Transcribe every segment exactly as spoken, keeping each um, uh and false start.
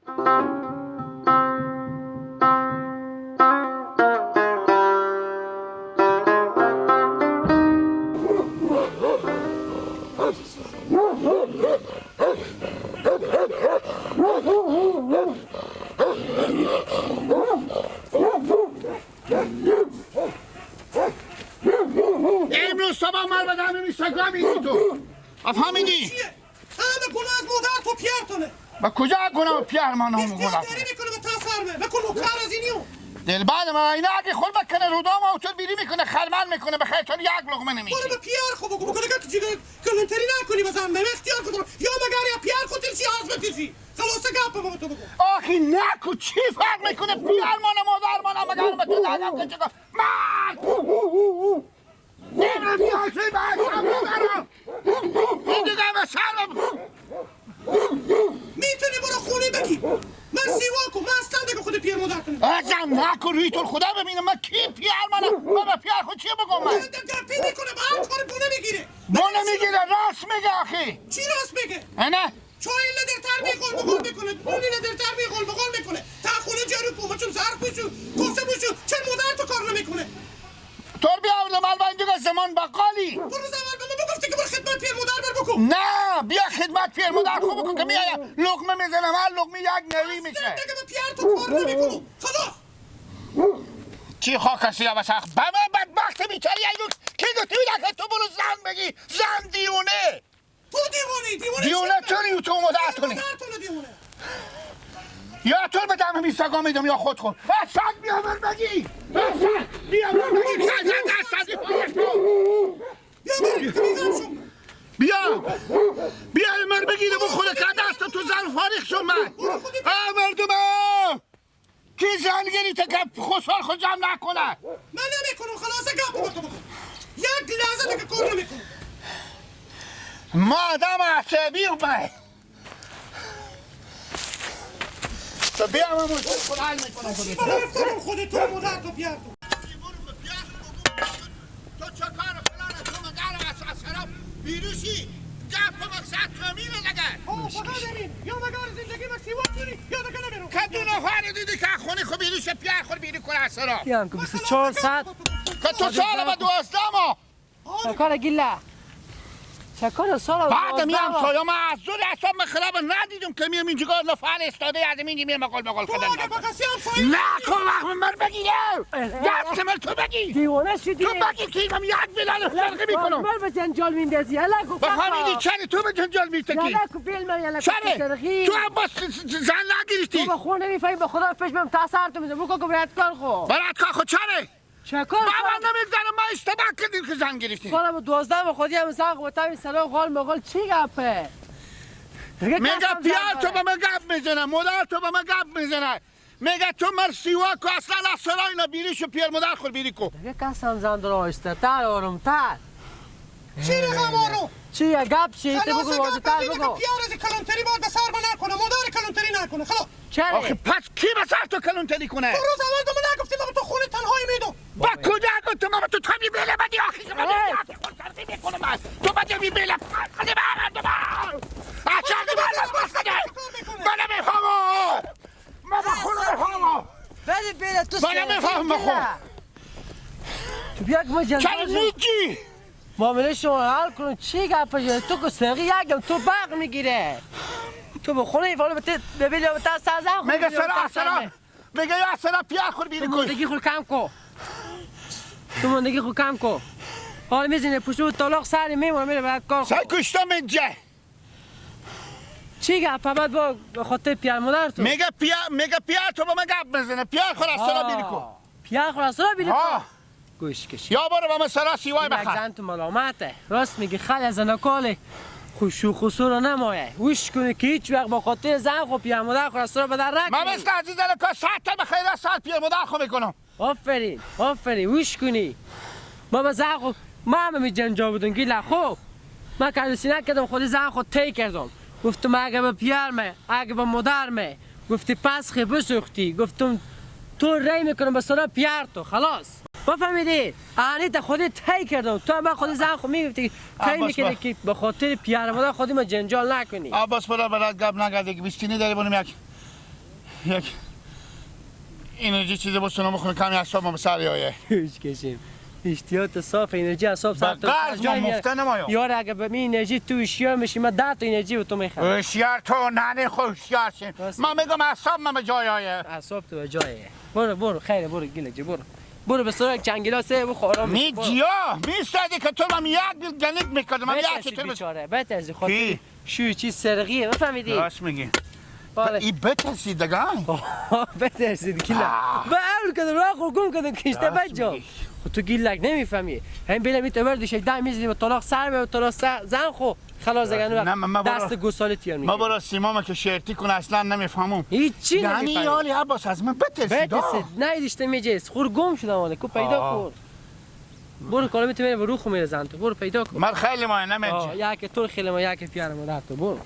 امروز صبح مر به دم می سگا می‌ری تو. افهمیدی؟ چیه؟ همه گناه از مادر تو پیار تونه. به کجا گناه پیار ما نام اختیار گناه داری کنه؟ می‌کنه به تا سر مه. بکن نوکر از اینیو. دلبر ما اینا اگه خود بکنه رودا ما و تو بیری می‌کنه، خرمن می‌کنه، به خیر تو یک لقمه نمی‌گیری. برو به پیار خو بگو، بگو دیگه تو جیگر کلانتری نکنی بزن. به اختیار خود رو. یا مگر یا پیار خود تیرشی آز بتیشی. خلاصه گپ ما تو بگو. آخی نکو، چی فرق می‌کنه؟ پیار ما نه مادر ما نه، مگر به تو دادم که چیکار؟ مرد! نمی‌تونی برو خونه بگی. من سیوا کن، من اصلاً دیگه خود پیار مادر کنم. ازم نکن، روی تو خدا ببینم، من کی پیار مانم؟ من به پیار خود چی بگم من؟ من ده گپی می‌کنه، به هر کاری بونه می‌گیره. بونه می‌گیره، راست میگه آخی. چی راست میگه؟ نه. چای لدرتر می‌خور بخور می‌کنه، نونی لدرتر می‌خور بخور می‌کنه. تا خونه جارو کو، مچم ظرف بشو، کوسه بشو، چه مادر تو کار نمی‌کنه؟ تور بیاوردم الان اینجا زمان بقالی. تو روز اول به ما بگفتی که برو خدمت پیر مادر بر بکن. نه، بیا خدمت پیر مادر خوب بکن که می‌آیم لقمه می‌زنم، هر لقمه یک نوی می‌شه. دیگه به پیار تو کار نمی‌کنم. خلاص. چی خاک هستی یا بسخ؟ به من بدبخت بیچاره یک روز کی گفتی بودن که تو برو زن بگی؟ زن دیونه. تو دیوانه‌ای، دیوانه دیونه چیه؟ چونی تو مادر تونه؟ مادر تونه دیوانه. یا تو به دم می سگا می‌دم یا خود خود. اه، سگ بیا من بگی. اه، سگ بیا من بگی. سگ، سگ، سگ، سگ. بیا بریم، دیگه گم شو. بیا. بیا مر بگی، بو خود که دست تو زن فارغ شو من. برو خودی. آه، مردم. کی زن گیری تا که خسار خود جمع نکنه؟ من نمی‌کنم، خلاصه گپ بکن، بکن. یک لحظه دیگه کار نمی‌کنم. ما آدم عصبی اومه. تو بیا، من مشکل خود حل می‌کنم خودت. من گفتم خودت تو مادر تو بیار تو. تو چه کار فلان تو مگر از، از طرف ویروسی؟ گپ مقصد تو میره لگه. آه، فقط داریم. یا مگر زندگی ما سیوا کنی، یا دیگه نمیرم. که دو نفر دیدی که خونی خو بیروش پیار خور بیرو کنه سرا. یعنی که بیست و چهار ساعت. که تو سال به دوازده ماه. چکار گیله؟ چکار سال بعد می دوازده ماه. همسایه ما از زور اعصاب من خراب ندیدم که می اینجا نفر استاده از این میمه مقال مقال تو کردن. آگه بقصی همسایه نه، تو وقت من بگیره. اه، اه، دست من تو بگی. دیوانه شدی. تو بگی که من یک بلال فرقی می‌کنم. من به جنجال میندازی. یلا گو بفهمیدی کاکا. چرا تو به جنجال می‌تکی؟ یلا کو بیل من، یلا کو چرا؟ تو عباس ز-، ز-، زن نگرفتی؟ تو به خود نمی‌فهمی، به خدا پیش بم تا سر تو می‌زنم. بگو که برات کار خو. برات کار خو چره؟ چکار بابا کار؟ نمی‌گذارم، ما اشتباه کردیم که زن گرفتیم. سال به دوازده به خودی هم زن خو تا این سلام غال مغال چی گپه؟ میگه پیار تو به من گپ می‌زنه، مادر تو به من گپ می‌زنه. میگه تو مر سیوا کو اصلاً از سرای نه بیری شو پیار مادر خور بیری کو. دیگه کس هم زن در آهسته تر، آروم تر. چی رقم آروم؟ چی یه گپ چی؟ تو بگو، واضح تر بگو. پیار از کلانتری باید به سر نکنه، مادر کلانتری نکنه. خلاص. چرا؟ آخه پس کی به سر تو کلانتری کنه؟ تو روز اول به من نگفتی، من به تو خونه تنهایی میدم. با کجا گفتم؟ من به تو تنی بیله بدی آخه که من خود سردی می‌کنم من. تو بدی می بیله. خیلی برنده من. اصلاً من نمی‌فهمم. من نمی‌فهمم. من به خود نمی‌فهمم. بده بیله تو من سردی نمی‌فهمم بیله. خب. تو بیا که ما جنجال چرا می‌گی؟ معامله شما حل کنم، چی گپ جنی؟ تو که سرقی یکم تو برق می‌گیره. تو به خونه این فالو بته، ببین یا بته سر زن خود میگه یا سرا، بته سرا. سر. میگه یا سرا پیار خور بیری تو کوی. مردگی خود کم کو. تو مردگی خود کم کو. حال می‌زنه پشت و طلاق سر میمونه میره برات کار خود. سر کشتم اینجا. چی گپ بعد با خاطر پیار مادر تو؟ میگه پیار، میگه پیار تو با من گپ می‌زنه. پیار خور از سرا بیری کو. آه. پیار خور از سرا بیری کو. آه. گوش کشی. یا برو با من سرا سیوای بخر. یک زن تو ملامته. راست میگی، خیلی از زنکاله خوشو خسور رو نمایه. گوش کنی که هیچ وقت با خاطر زن خو پیار مادر خور از سرا بدر نکنی. من مثل عزیز زنکا صد تا به خیره سر پیار مادر خو می‌کنم. آفرین، آفرین، گوش کنی. ما به زن خو، ما هم می جنجا بودم، گیله خو. من کار سینه کردم، خودی زن خو طی کردم. گفتم اگه به پیار مه، اگه به مادر مه. گفتی پس خی بسوختی. گفتم تو ری می‌کنم به سرا پیار تو، خلاص. بفهمیدی؟ آنی تا خودی طی کردم. تو هم خودی زن خو می‌گفتی، طی عباس می‌کردی با که به خاطر پیار مادر خودی ما جنجال نکنی. عباس برا برا گپ نگردی که بیستینی داری بونم یک. یک انرژی چیزی بسونم بخورم، کمی اعصاب ما به سر آیه. هیچ کشیم. اشتیات صاف، انرژی اعصاب به سر تو قرض سر جای ما میاد. مفته نمایم. یار، اگه به می انرژی تو هوشیار می‌شی، من ده تا انرژی به تو می‌خرم. هوشیار تو ننه خو هوشیار شیم. راست من می‌گی. می‌گم اعصاب من به جای آیه. اعصاب تو به جایه. برو، برو، خیره، برو گیلک جی، برو. برو به سراغ چند گیلاسه بخور، آرام می بشی، برو. جیا، می سادی که تو هم یک گل گنیک می‌کردم، هم یک بترسی چطور بس- بیچاره، بترسی خاطر کی؟ شوی چی سرقیه، بفهمیدی؟ راست می‌گی. بله. ای بترسی دگه؟ بترسی دیگه. آه. به اول کدوم راه خو گم کدوم کشته راست بجا. می‌گی. خو تو گیلک نمی‌فهمی. هم بیله می تبر دوشه ده میزی و طلاق سر به طلاق سر زن خو خلاص دگه نو نه، من، من برو، دست گوساله تیان ما می‌گیری. برو سیمامه که شرطی کنه اصلاً نمی‌فهمم. هیچی یعنی نمی‌فهمی. یالی عباس از من بترسی دا. بترسی. نه دیشته می‌جیس. خور گم شده ماله. کو پیدا آه. کن. برو کالمی تو میره، برو خو میره زن تو، برو پیدا کن. مر خیلی ما نمی‌جی. آه، یا که تو خیلی ما، یا که پیار ما در تو، برو.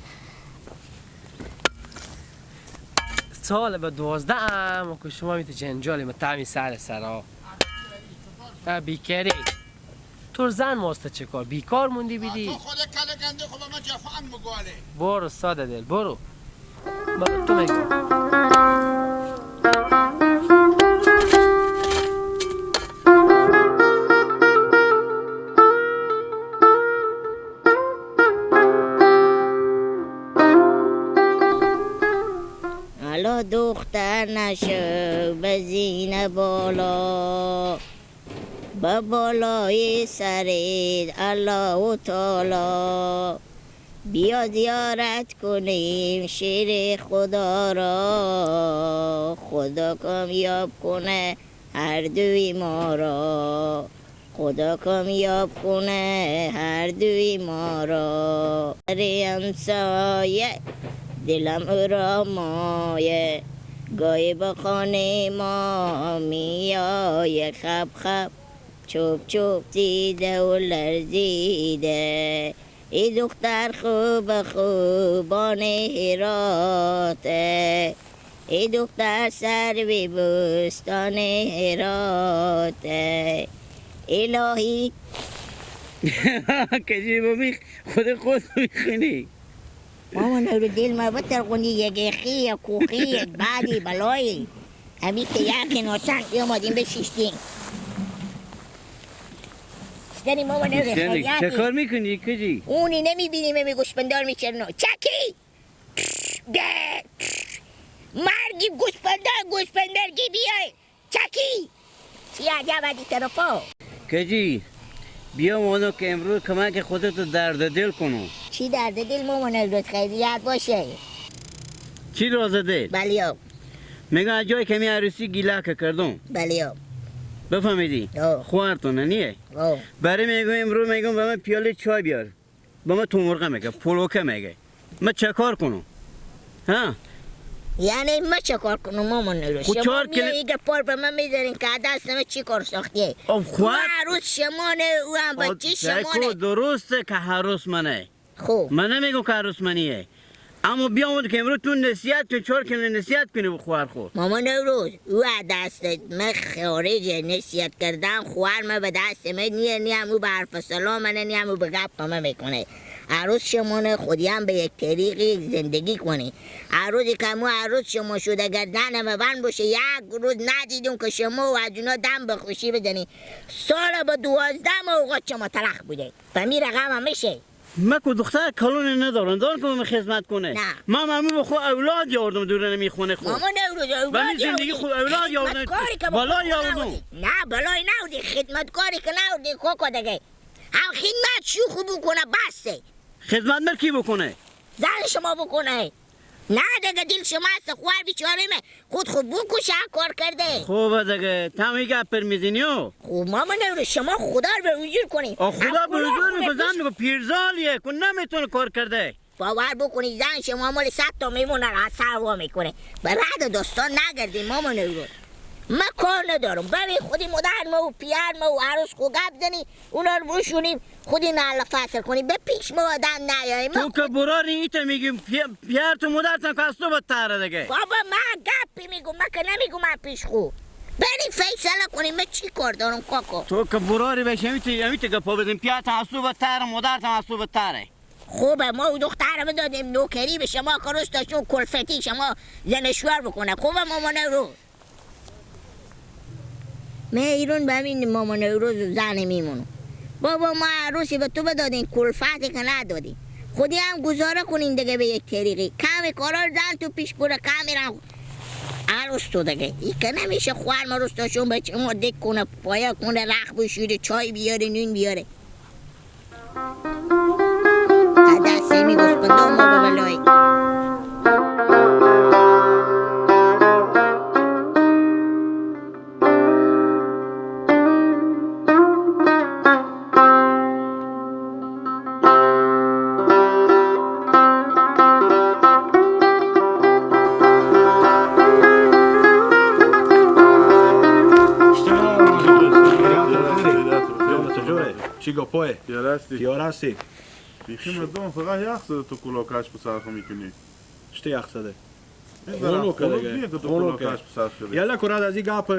سال به دوازده هم که شما می‌تی جنجالی، ما تعمی سر سرا. اه، بیکاری. تو زن واسطه چه کار؟ بیکار موندی بیدی؟ تو خود کله گنده خو به من جفان مگواله. برو ساده دل، برو. بابا، تو بگو. حالا دختر نشو بزینه بالا، به بالای سرت الله تعالی. بیا زیارت کنیم شیر خدا را، خدا کامیاب کنه هر دوی ما را، خدا کامیاب کنه هر دوی ما را. ای همسایه، دلم او را مایه، گاهی به خانه ما میایه، خب خب، چوب چوب زیده و لرزیده. ای دختر خوب خوبان هراته، ای دختر سر به بستان هراته. الهی. کجی بمیخ، خود خود میخونی. ماما نورالدین، ما بتر غونی یگه خیه کوخیه بعدی بلایی. امی که یکی نوسان یه مادین بشیشتین. اشتری ماما نوره یعنی خیاطی. چه کار می‌کنی کجی؟ اونی نمی‌بینی، می گوسپندار می‌چرنو. چکی! ده! مرگی گوسپندار، گوسپندرگی بیای. چکی! چی عجب از این طرفا؟ کجی، بیا مانو که امروز کمک خودتو درد دل کنو. چی درد دل ماما نوروز خیریت باشه؟ چی راز دل؟ بله یا. می‌گم از جای کمی عروسی گیلک کردم. بله یا. بفهمیدی؟ آه. خوارتون نیه؟ آه. برای می‌گم امروز می‌گم به من پیاله چای بیار. به من تو مرغه میگه، پلوکه میگه. من چه کار کنم؟ ها؟ یعنی من چه کار کنم ماما نوروز؟ خود شما چهار میای کیلو ایگه پار به من می‌ذارین که دست من چی کار ساختیه؟ آب خود. او عروس شمانه، او هم آب بچه شمانه. درسته که عروس منه. خب. من نمی‌گم که عروس منیه. اما بیا اون که امروز تو نصیحت کن، چهار کیلو نصیحت کنی به خوار خو. ماما نوروز، او از دست من خارج نصیحت کردن، خوار من به دست من نیه، نی همو به حرف سلام منه، نی همو به گپ من می‌کنه. عروس شمانه خودی هم به یک طریقی زندگی کنی. هر روزی که مو عروس شما شده گردن و بند باشه، یک روز ندیدون که شما و از اونا دم به خوشی بزنی. سال به دوازده ماه اوقات شما تلخ بوده. به می رقم هم می‌شه. من که دختر کلون ندارم، دارم که من خدمت کنه. نه. من ممنون به خود اولاد یاردم دورن میخونه خود. ماما نوروز، به اولاد می زندگی یاردی. خود اولاد یاردم. خدمتکاری که به بالا خود یاردم. نبودی. نه، بالای نبودی. خدمتکاری که نبودی، کوکو دگه. هم خدمت شو خوب بکنه، بسه. خدمت مر کی بکنه؟ زن شما بکنه. نه دگه، دل شما هست، خوار بیچاره مه. خود خود بکشه، کار کرده. خوبه دگه، تمی گپ پر می‌زنی او. خب ماما نوروز، شما خدا رو به حضور کنید. آ، خدا به حضور می‌کنه، زن می‌گه پیرزالیه، که نمی‌تونه کار کرده. باور بکنید، زن شما مال صد تا میمون را سر وا می‌کنه. به رد دوستان نگردیم ماما نوروز. من کار ندارم. ببین خودی مادر ما و پیار ما و عروس خو گپ زنی، اونا رو بشونیم، خودی محل فصل کنیم. به پیش ما آدم نیاییم. تو که براری ایتا می‌گیم پی-، پیار تو مادر تن که از تو بدتره دیگه. بابا من گپی می‌گم، من که نمی‌گم من پیش خو. بریم فیصله کنیم، من چی کار دارم کاکا؟ تو که براری بشی، امیت، امیت گپا بزن، پیار تن از تو بدتره، مادر تن از تو بدتره. خوبه، ما او دختر بدادیم نوکری به شما، کروس تا شو کلفتی شما زن شوهر بکنه. خوبه ماما نوروز. مه ایرون به همین ماما نوروز و زن میمونو. بابا، ما عروسی به تو بدادین، کلفتی که ندادین. خودی هم گزاره کنین دیگه به یک طریقی. کمی کارا رو زن تو پیش بره، کمی رم عروس تو دیگه. ای که نمیشه خوار مروستاشون بچه ما دک کنه، پایا کنه، رخ بشوره، چای بیاره، نون بیاره. دستی می گوسپندان ما ببلای. چی گپای؟ تیار هستی؟ تیار هستی. بیخی مردم فقط یخ زده تو کلاکش په سر خو می‌کنی. چی یخ زده؟ خونو که دیگه. خونو که. یلا کرد از این گپ،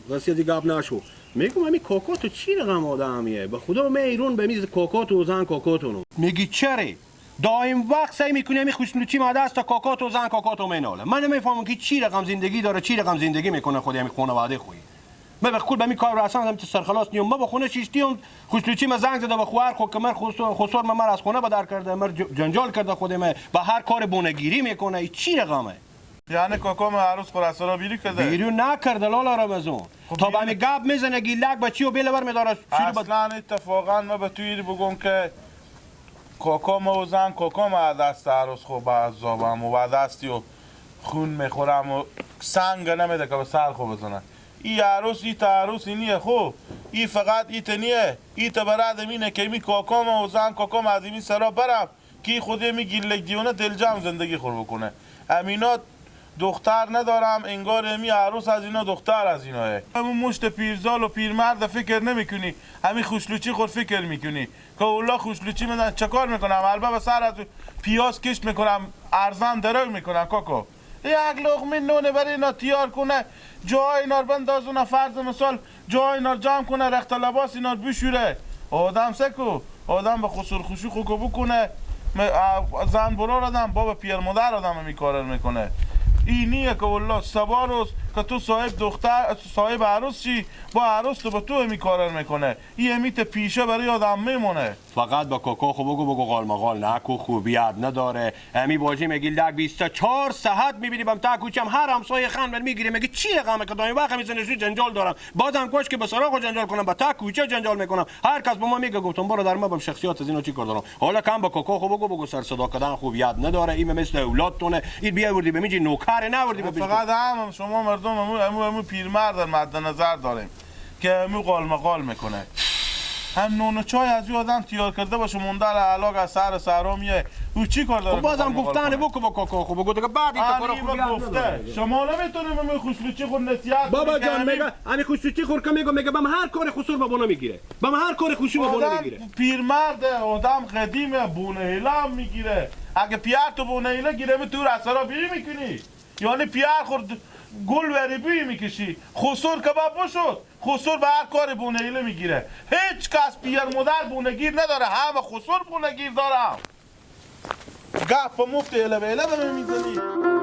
راستی از این گپ نشو. می‌گم، امی کاکا تو چی رقم آدمیه؟ به خدا، می ایرون به می کاکا تو زن کاکا تو نو. میگی چره؟ دائم وقت سعی می‌کنی امی خوشلوچی ما دست کاکا تو زن کاکا تو میناله. من نمی‌فهمم که چی رقم زندگی داره، چی رقم زندگی می‌کنه خودی امی خانواده خویی. من به خود به می کار رسان، هم تو سرخلاص نیوم. من به خونه شیشتیوم، خوشلوچی ما زنگ زده به خوار خو که مر خسور، خسور ما مر از خونه بدر کرده، مر ج-، جنجال کرده خودی ما، به هر کار بونگیری می‌کنه. ای چی رقمه؟ یعنی کاکا ما عروس خو را سرا بیری کرده؟ بیرون نکرده لالا رمضان. خب تا به بیرون. همی گپ می‌زنه گیلک بچی و بیل ور می‌داره. اصلاً اتفاقاً ما به تو ایری بگم که کاکا ما و زن کاکا ما دست عروس خو به عذابم و به دستی و خون می‌خورم و سنگ نمیده که به سر خو بزنه. ای عروس، ای تا عروسی نیه خو. ای فقط ای تا نیه. ای تا برادم اینه که می کاکا ما و زن کاکا ما از این سرا برم. کی خودی می گیلک دیونه دلجم زندگی خور بکنه. امینا دختر ندارم، انگار امی عروس از اینا دختر از اینایه. همون مشت پیرزال و پیرمرد فکر نمی‌کنی، همی خوشلوچی خور فکر می‌کنی که اولا خوشلوچی من چه کار می‌کنم؟ البته به سر از پیاز کشت می‌کنم، ارزان درو می‌کنم کاکا. یک لقمه نون برای اینا تیار کنه، جای اینا رو بندازونه، فرض مثال، جای اینا رو جمع کنه، رخت لباس اینا رو بشوره. آدم سکو، آدم به خسور خوشی خو کو بکنه. م-، ا-، زن برار آدم، باب پیر مادر آدم همی کار رو می‌کنه. ای نیه که والله سبا روز که تو صاحب دختر، صاحب عروس شی، با عروس تو به تو همی کار رو می‌کنه. ای همی ته پیشه برای آدم میمونه. فقط به کاکا خو بگو، بگو قال مقال نکو، خوبیت نداره. امی باجی میگی لک بیست و چهار ساعت می‌بینی بم تا کوچه هم هر همسایه خان من می‌گیره، میگه چی رقمه که دائم وقت همی زنشوی جنجال دارم. بازم کوش که به سراغ و جنجال کنم، به تا کوچه جنجال می‌کنم. هر کس به ما میگه، گفتم برو در ما بم شخصیت از اینا چی کار دارم. حالا کم به کاکا خو بگو، بگو سر صدا کردن خوبیت نداره. این مثل اولاد تونه. این بیا وردی به میجی نوکر نوردی به فقط هم شما مردم امو، امو، امو پیرمرد در مد نظر داریم. که امو قال مقال می‌کنه. هم نون و چای از یه آدم تیار کرده باشه، مونده علاق از سر سرا میه. او چی کار داره خب بازم قال مقال گفتن کنه؟ بکو با کاکا خو بگو دیگه، بعد این آه، کارا این خوبی هم گفته. نداره. شما نمی‌تونیم امو خوشلوچی خود نصیحت بابا کنی که جان، همین میگه، همین خوشلوچی خور که میگه، میگه بم هر کار خسور به بونا می‌گیره. بم هر کار خوشی به بونا آدم می‌گیره. پیرمرده، آدم قدیمه، بونهیله هم می‌گیره. اگه پیار تو بونهیله گیره، به تو رسرا بیری می‌کنی. یعنی پیار خورد گل وری بوی می‌کشی. خسور کباب بشد. خسور به هر کار بونهیله می‌گیره. هیچ کس پیار مادر بونگیر نداره. همه خسور بونگیر داره. گپ مفت ایله به ایله به می‌زنی.